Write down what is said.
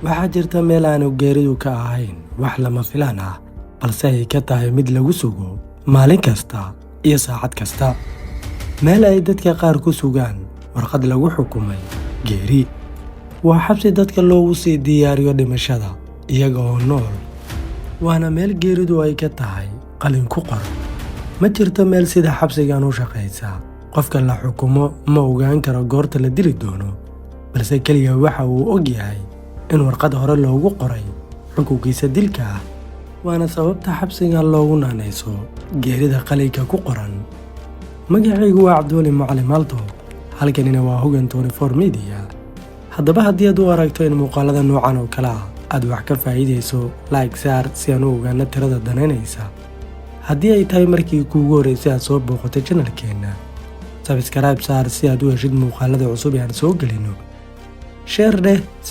Waxaa jirta meel aanu geeridu ka ahayn wax lama filaan ah, balse ay ka tahay mid lagu sugo maalin kasta iyo saacad kasta, meel ay dadka qaar ku sugaan warqad lagu xukumay geeri. Waa xabsi dadka loogu sii diyaariyo dhimashada iyaga oo nool, waana meel geeridu ay ka tahay qalin ku qor. Ma jirto meel sida xabsigan u shaqaysa. Qofka la xukumo ma ogaan karo goorta la dili doono, balse keliya waxa uu og yahay in warqad hore loogu qoray xukunkiisa dilka ah. Waana sababta xabsigan loogu naanayso geerida qalinka ku qoran. Magacaygu waa Cabdiweli Macalin Maalto, halkanina waa Hogan 24 Media. Haddaba, haddii aad u aragto in muuqaalada noocan oo kale ah aad wax ka faa'iidayso, like saar si aan u ogaano tirada danaynaysa. Haddii ay tahay markii kuugu horreysay aad soo booqatay channelkeenna, subscribe saar si aad u heshid muuqaalada cusub ee aan soo gelino. Share dheh si